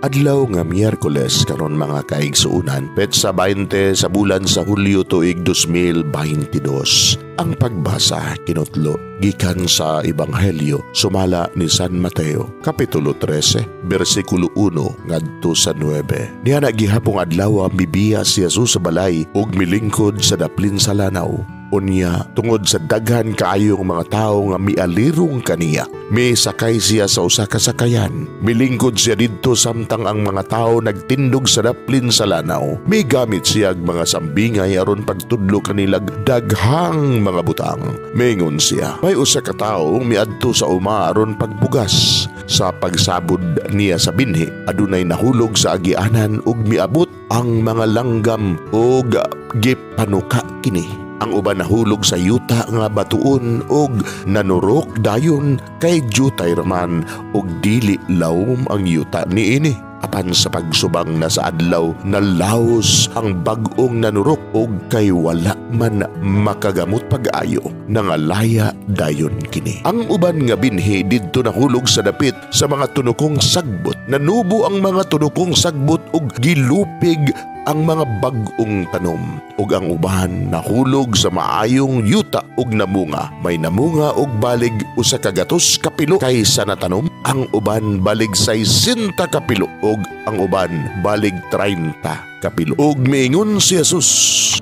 Adlaw nga Miyerkules karon, mga kaigsuonan, petsa 20 sa bulan sa Hulyo, tuig 2022. Ang pagbasa kinutlo gikan sa Ebanghelyo sumala ni San Mateo, Kapitulo 13, bersikulo 1 ngadto sa 9. Niana gihapong adlaw, mibiya si Jesus sa balay ug milingkod sa daplin sa lanaw. Unya, tungod sa daghan kaayong mga tawo nga mialirong kaniya, misakay siya sa usa ka sakayan. Milingkod siya didto samtang ang mga tawo nagtindog sa daplin sa lanaw. Migamit siya og mga sambingay aron pagtudlo kanilag daghang mga butang. Mingon siya, "May usa ka tawo miadto sa uma aron pagbugas. Sa pagsabod niya sa binhi, adunay nahulog sa agianan ug miabot ang mga langgam ug gipanuka kini. Ang uban nahulog sa yuta nga batuon ug nanurok dayon kay jutay raman ug dili lawom ang yuta niini. Apan sa pagsubang na sa adlaw, nalaos ang bag-ong nanurok ug kay wala man makagamot pag-ayo, nangalaya dayon kini. Ang uban nga binhi didto nahulog sa dapit sa mga tunokong sagbot. Nanubo ang mga tunokong sagbot ug gilupig ang mga bag-ong tanom. Ug ang uban nahulog sa maayong yuta ug namunga. May namunga og balig 100 kapilo kaysa natanom. Ang uban balig 60 kapilo ug ang uban balig 30 kapilo." Ug miingon si Jesus,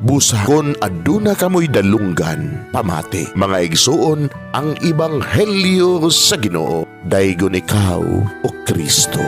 "Busa kon aduna kamoy dalunggan, pamati." Mga igsuon, ang Ebanghelyo sa Ginoo. Daygon ikaw, o Kristo.